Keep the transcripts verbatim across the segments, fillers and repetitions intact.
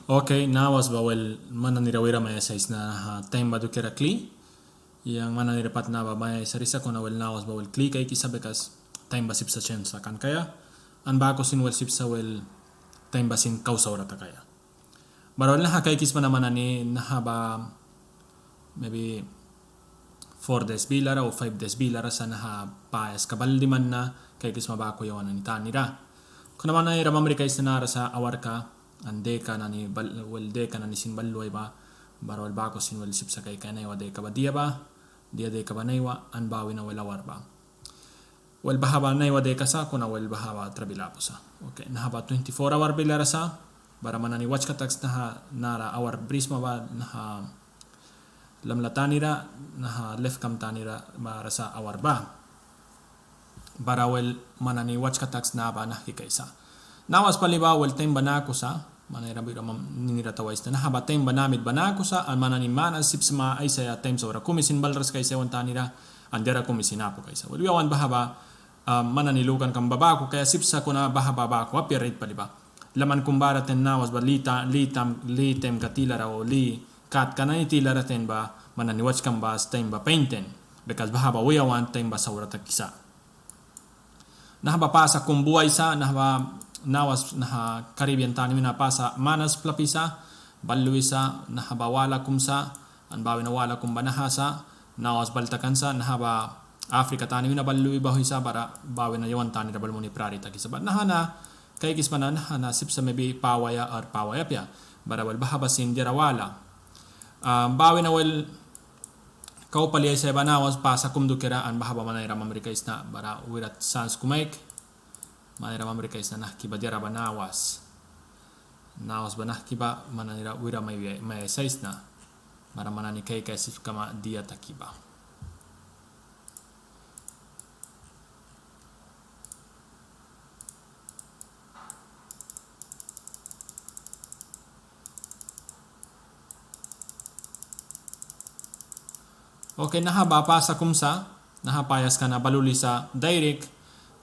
Ok, nawas ba wel man nanira wira mai aisaisna naha taim ba dukiara kli. Yang man nanira pat na ba mai aisari sa kuna wel nawas ba wel kli kaikisa because taim ba sip sa change sa kan kaia. An baku sin wel sip sa wel taim ba sin kau saura takaia. Bara wel naha kaikisma na man nani naha ba maybe four days bilara o five days bilara sa naha payaska bal diman na kaikisma baku yawan nani tanira. Kuna man nanira mamrikaisna nara sa awarka an deka nani bal, wel deka nani sin bal lui ba, bara wel baku sin wel sip sa kaikaia naiwa deka ba dia ba, dia deka ba naiwa, an ba wina wel awar ba. Wel baha ba naiwa deka sa, kuna wel baha ba trabil apu sa. Ok, naha ba twenty-four awar bilara sa, bara man nani wachka taks naha nara awar brisma ba naha lamla tanira, naha lefkam tanira bara sa awar ba. Bara wel man nani wachka taks na ba nahki kaisa. Nawas pali ba wel taim ba naku sa, man nanira wira mam ninira tawaisna naha ba taim ba namit ba naku sa, an man nani mana sip sa ma aisaia taim saura kumi sin balras kaisa yawan tanira, an diara kumi sin apu kaisa. Wel wiawan baha ba man nani lukankam ba baku kaia sip sa kuna baha ba baku apia rait pali ba. Laman kum bara taim nawas ba li ta, li tam, li taimka tilara o li katka nani tilara taim ba man nani wachkam ba taim ba pain taim. Because baha ba wiawan taim ba saura takisa. Naha ba pasa kum buaisa, naha ba nawas naha Caribbean tani wina pasa manas plapisa, bal luisa, naha ba wala kum sa, an ba wina wala kum ba naha sa, nawas bal takan sa, naha ba Africa tani wina bal lui bauhwisa, bara ba wina yawan tanira bal muni prari takisa. Bara naha na kaikisma na naha na sip sa maybe pawaia ar pawaia apia. Bara wel baha ba sin diara wala. Ba wina wel kau pali aisaia ba nawas pasa kum dukiara an baha ba man nanira mamrikaisna bara wira sans kum aik. Man nanira mamrikaisna nahki ba diara ba nawas. Nawas ba nahki ba man nanira wira mai, mai aisaisna. Bara man nani kaikaia sip kama dia taki ba. Ok, naha ba pasa kum sa, naha payaska na bal lulisa direct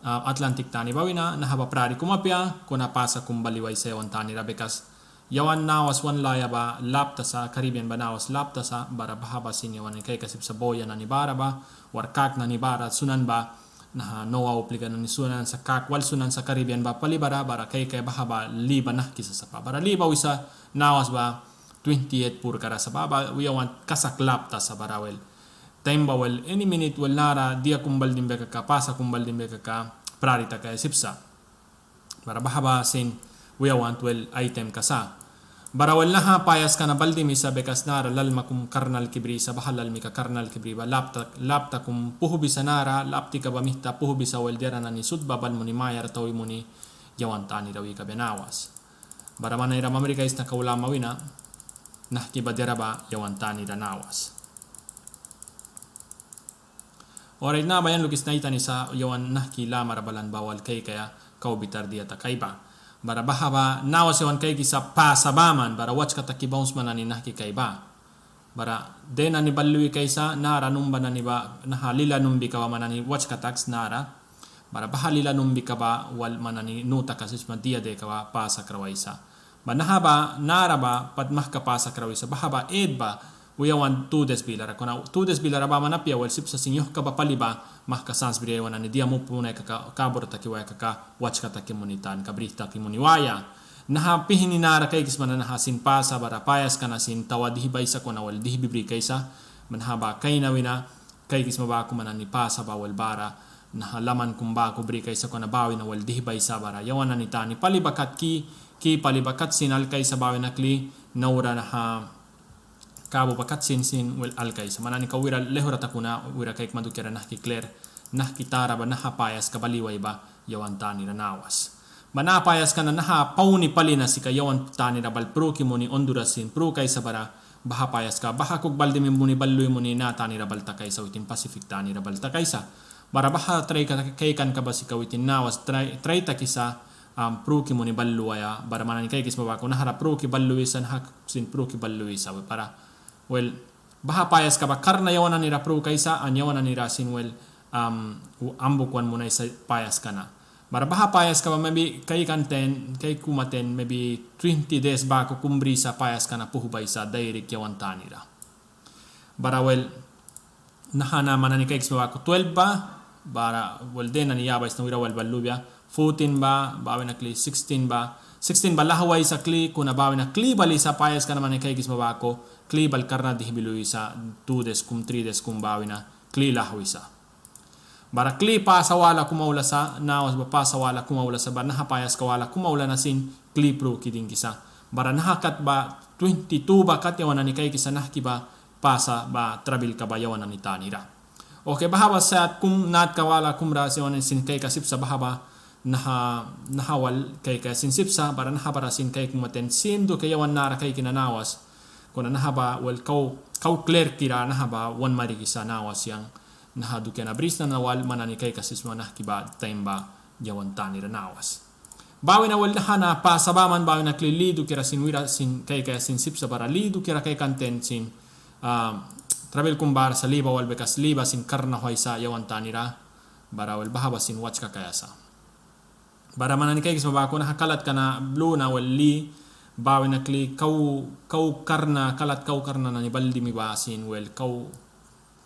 Atlantic tani ba wina, naha ba prari kum apia, kuna pasa kum bal iwaisa yawan tanira because yawan nawas wan laya ba lapta sa, Caribbean ba nawas lapta sa, bara baha ba sin yawan nani kaikaia sip sa boya nani bara ba, warkka nani bara, sunan ba, naha noa uplika nani sunan sa, kak wal sunan sa Caribbean ba pali bara, bara kaikaia baha ba li ba nahki sa sapa. Bara li ba wisa nawas ba twenty eight purkara sa ba, ba yawan kasak lapta sa bara wel. Taim ba wel, any minute wel nara dia kum bal dimbia kaka, pasa kum bal dimbia kaka, prari takaia sip sa. Bara baha ba sin wiawan wel ai taimka sa. Bara wel naha payaska na bal dimisa because nara lalma kum karna alki brisa, baha lalmika karna alki bri ba lapta, lapta kum puhbisa nara, laptika ba mihta puhbisa wel diara nani sut ba bal muni mayara tawi muni yawan tanira wi kabia nawas. Bara man nanira mamrikaisna kau lama wina nahki ba diara ba yawan tanira nawas. Alright, naha ba yang lukisna aitani sa yawan nahki lamara balan ba wal kaikaia kau bitar dia takaia ba. Bara baha ba nawas yawan kaikisa pasa baman, bara wachka taki ba uns man nani nahki kaia ba. Bara de nani bal lui kaisa, nara numba nani ba, naha lila numbika ba man nani wachka taks nara. Bara baha lila numbika ba wal man nani nu takaisma dia deka ba pasa krawaisa. Ba naha ba nara ba pat mahka pasa krawisa, baha ba ed ba wiawan tu des bilara, kuna tu des bilara baman apia wel sip sa sin yauhka ba pali ba mahka sans briaia yawan nani dia mupu munaia kaka, kabura taki waia kaka, wachka taki muni tanka brih taki muni waia. Naha pihni nara kaikisma na naha sin pasa bara payaska na sin tawa dihbaisa kuna wel dihbi bri kaisa. Naha ba kaina wina kaikisma baku man nani pasa ba wel bara naha laman kum baku bri kaisa kuna ba wina wel dihbaisa bara yawan nani tani pali ba kat ki, ki pali ba kat sin alkaisa ba wina kli, naura naha kabu ba kat sin sin wel alkaisa. Man nani kau wira laihura takuna wira kaikma dukiara nahki klir, nahki tara ba naha payaska bal iwaia ba yawan tanira nawas. Ba naha payaska na naha pauni pali na sika yawan tanira bal pruki muni Honduras sin prukaisa bara baha payaska baha kuk bal dimi muni bal lui muni na tanira bal takaisa witin Pacific tanira bal takaisa. Bara baha trai ka, kaikanka ba sika witin nawas trai, trai takisa pruki muni bal luaia, bara man nani kaikisma baku nahara pruki bal luisa, naha sin pruki bal luisa bara wel baha payaska ba karna yawan nanira prukaisa an yawan nanira sin wel ambuk wan munaisa payaska na. Bara baha payaska ba maybe kaikan ten, kaikuma ten maybe twenty days baku kum brisa payaska na puhbaisa dairik yawan tanira. Bara wel, naha na man nani kaikisma baku twelve ba, bara wel de nani yabaisna wira wel bal lubia, fourteen ba, ba wina kli sixteen ba, sixteen ba lahwaisa kli, kuna ba wina kli balisa payaska na man nani kaikisma baku, kli bal karna dihbi luisa, two days kum, three days kum ba wina kli lahwisa. Bara kli pasa wala kum aula sa, nawas ba pasa wala kum aula sa, bara naha payaska wala kum aula na sin kli pruki dingkisa. Bara naha kat ba twenty-two ba kat yawan nani kaikisa nahki ba pasa ba trabilka ba yawan nani tanira. Oke, baha ba sat kum natka wala kum ra yawan nani sin kaikaia sip sa baha ba naha, naha wal kaikaia sin sip sa, bara naha bara sin kaikuma ten sim dukia yawan nara kaiki na nawas. Kuna naha ba wel kau, kau klerkira naha ba wan marikisa nawas yang naha dukia na brisna na wal man nani kaikaia sip sma nahki ba taim ba yawan tanira nawas. Ba wina wel naha na pasa baman ba wina kli li dukiara sin wira sin kaikaia sin sip sa bara li dukiara kaikan ten sin, ah, trabil kum bara sa li ba wal bikas li ba sin karna auhwaisa yawan tanira, bara wel baha ba sin wachka kaia sa. Bara man nani kaikisma baku naha kalatka na blu na wel li, ba wina kli kau, kau karna, kalat kau karna nani bal dimi ba sin wel kau,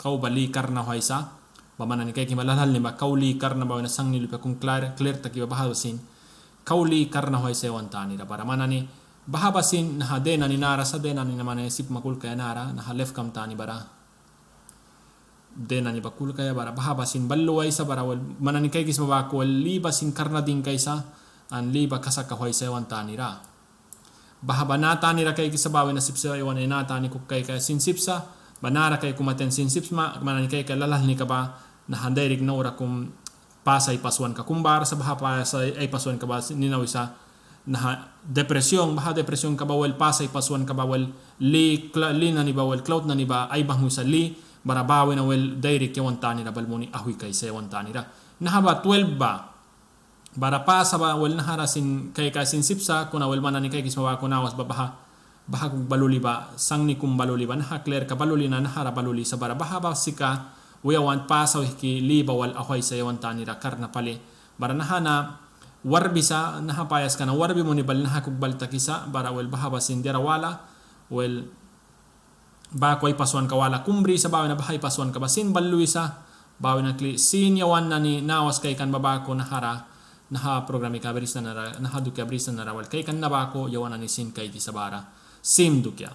kau ba li karna auhwaisa. Ba man nani kaikisma lalahni ba kau li karna ba wina sangni lupia kum klir, klir taki ba baha ba sin kau li karna auhwaisa yawan tanira. Bara man nani baha ba sin naha de nani nara sa, de nani na man nani sip ma kulkaia nara, naha lefkam tani bara de nani ba kulkaia bara baha ba sin bal luaisa bara wel man nani kaikisma baku wel li ba sin karna dingkaisa an li ba kasak auhwaisa yawan tanira. Baha ba na tanira kaikisa ba wina sip sa yawan nani na tani kuk kaikaia sin sip sa, ba nara kaikuma ten sin sip sma, man nani kaikaia lalahnika ba naha dairik naura kum pasa aipaswanka kum bara sa, baha pasa aipaswanka ba nina wisa naha depresión, baha depresiónka ba wel pasa aipaswanka ba wel li, li nani ba wel klaut nani ba aibanghwisa li, bara ba wina wel dairik yawan tanira bal muni auhwi kaisa yawan tanira. Naha ba twelve ba, bara pasa ba wel nahara sin kaikaia sin sip sa, kuna wel man nani kaikisma baku nawas ba baha, baha kuk bal luli ba, sangni kum bal luli ba, naha klerka bal luli na nahara bal luli sa, bara baha ba sika wi yawan pasa wihki li ba wal auhwaisa yawan tanira karna pali. Bara naha na warbi sa, naha payaska na warbi muni bal naha kuk bal takisa, bara wel baha ba sin diara wala, wel baku aipaswanka wala kum brisa, ba wina baha aipaswanka ba sin bal luisa, ba wina kli sin yawan nani nawas kaikan ba baku nahara, naha programika brisna nara, naha dukia brisna nara wel kaikan na baku yawan nani sin kaikisa bara sim dukia.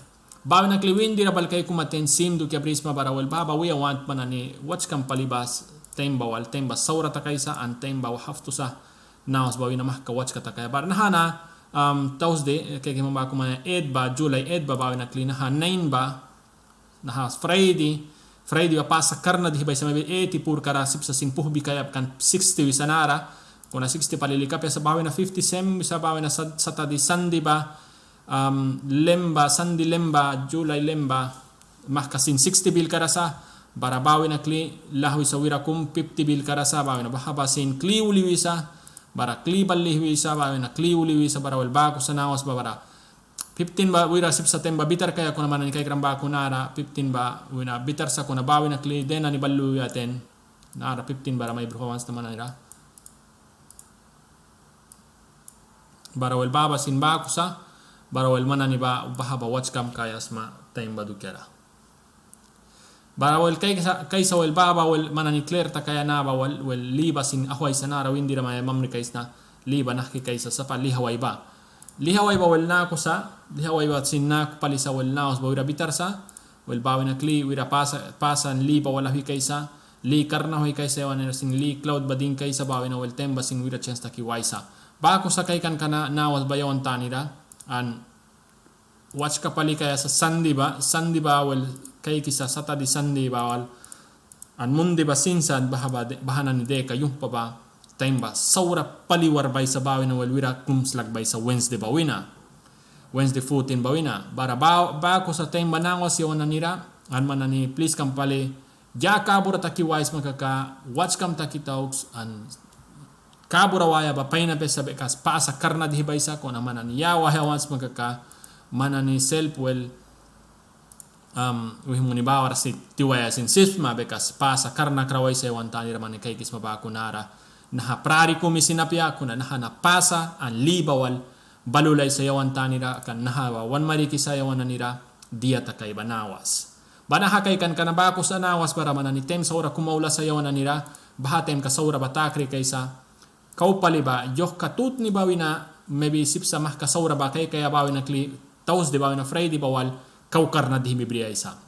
Ba wina kli windira bal kaikuma ten sim dukia brisma bara wel baha ba wi yawan man nani wachkam pali ba taim ba wal, taim ba saura takaisa an taim ba wahaftu sa nawas ba wina mahka wachka takaia bara naha na, um, Thursday, kaikisma baku man nani eight ba, July eight ba, ba wina kli naha nine ba, naha Friday, Friday ba pasa karna dihbaisa maybe eighty purkara sip sa sin puhbi kaia ba kan sixty wisa nara, kuna sixty pali lika apia sa, ba wina fifty sem wisa, ba wina Sat-, Saturday, Sunday ba, um, lem ba, Sunday lem ba, July lem ba, mahka sin sixty bilkara sa, bara ba wina kli lahwisa wira kum fifty bilkara sa, ba wina baha ba sin kli uli wisa, bara kli bal lihwisa, ba wina kli uli wisa, bara wel baku sa nawas ba bara fifteen ba wira sip sa taim ba bitar kaia kuna man nani kaikram baku nara, fifteen ba wina bitar sa kuna ba wina kli de nani bal luya ten nara fifteen bara mai bruha wans na man nanira. Bara wel baha ba sin baku sa, bara wel man nani ba baha ba wachkam kaia sma taim ba dukiara. Bara wel kaisa, kaisa wel baha ba wel man nani klir takaia na ba wel, wel li ba sin auhwaisa nara windira mai mamrikaisna, li ba nahki kaisa sapa, li hawai ba. Li hawai ba wel naku sa, li hawai ba sin naku pali sa wel nawas ba wira bitar sa, wel ba wina kli wira pasa, pasa li ba wal auhwi kaisa, li karna auhwi kaisa yawan nani sin li klaut ba dingkaisa ba wina wel taim ba sin wira chens taki waisa. Baku sa kaikanka na nawas ba yawan tanira, an wachka pali kaia sa Sandi ba, Sandi ba wel kaikisa Satadi Sandi ba wal. An Mundi ba sin sa baha ba de, baha nani deka yumhpa ba taim ba saura pali warbaisa ba wina wel wira kum slak baisa Wednesday ba wina. Wednesday fourteen ba wina. Bara ba, baku sa taim ba nawas yawan nanira, an man nani pliskam pali ya kabura taki waisma kaka, wachkam taki tauks, an kabura waia ba pain apia sa bikas pasa karna dihbaisa, kuna man nani ya waia want sma kaka, man nani selp wel, um, wih muni bawara si tiwaia sin sip sma bikas pasa karna krawaisa yawan tanira man nani kaikisma baku nara, Naha prari kumi sin apia, kuna naha na pasa an li ba wal bal ulaisa yawan tanira, kan naha ba wan marikisa yawan nanira dia takaia ba nawas. Ba naha kaikanka na baku sa nawas bara man nani taim saura kum aula sa yawan nanira, baha taimka saura ba ta krikaisa. Kau pali ba yauhka tutni ba wina, maybe sip sa mahka saura ba kaikaia ba wina kli Tausdi ba wina Fraidi ba wal kau karna dihmi briaisa.